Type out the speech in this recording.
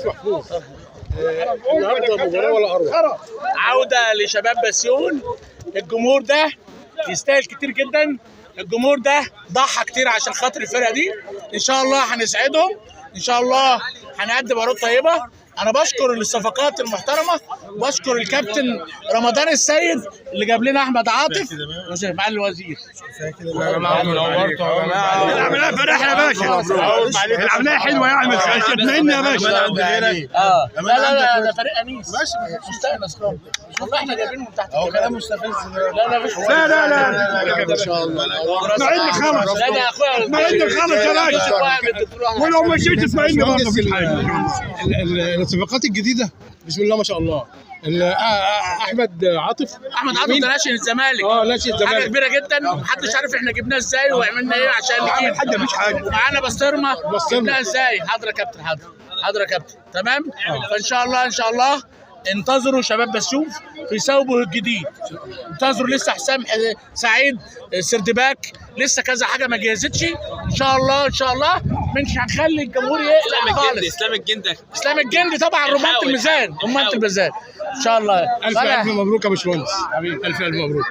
محفوظ. النهارده مباراة ولا اروع. عوده لشباب بسيون. الجمهور ده يستاهل كتير جدا، الجمهور ده ضحى كتير عشان خاطر الفرقة دي. ان شاء الله هنسعدهم، ان شاء الله هنقدم عروض طيبة. انا بشكر الصفقات المحترمة، بشكر الكابتن رمضان السيد اللي جاب لنا احمد عاطف معالي الوزير. العملية فرح يا باشا، العملية حلوة يعني، مش اطمئن يا باشا. اه لا لا لا، ده فريق انيس مستأنس خالص والله، احنا جايبينهم تحت. هو كلام مستفز. لا لا مفيش. لا لا لا، ما شاء الله. اطمئن خالص. لا ده يا اخويا، اطمئن خالص يا باشا، ولو مشيت اطمئن برضه في حاجة. الصفقات الجديدة بسم الله ما شاء الله. احمد عاطف. احمد عاطف ده ناشئ الزمالك. ناشئ الزمالك. حاجة كبيرة جدا، محدش عارف احنا جبناه ازاي وعملنا ايه عشان نجيب حاجة مفيش حاجة. ومعانا بسطرمه. بسطرمة. جبناها ازاي؟ حاضر يا كابتن، حاضر حاضر يا كابتن، تمام. فان شاء الله ان شاء الله انتظروا شباب بسيوف في ثوبه الجديد. انتظروا لسه حسام سعيد سردباك، لسه كذا حاجة ما جهزتش. ان شاء الله ان شاء الله مش هنخلي الجمهور يقلق خالص. اسلام الجندي. اسلام الجندي طبعا، رمانه الميزان، رمانه الميزان ان شاء الله. الف الف مبروك يا باشمهندس، الف الف مبروك.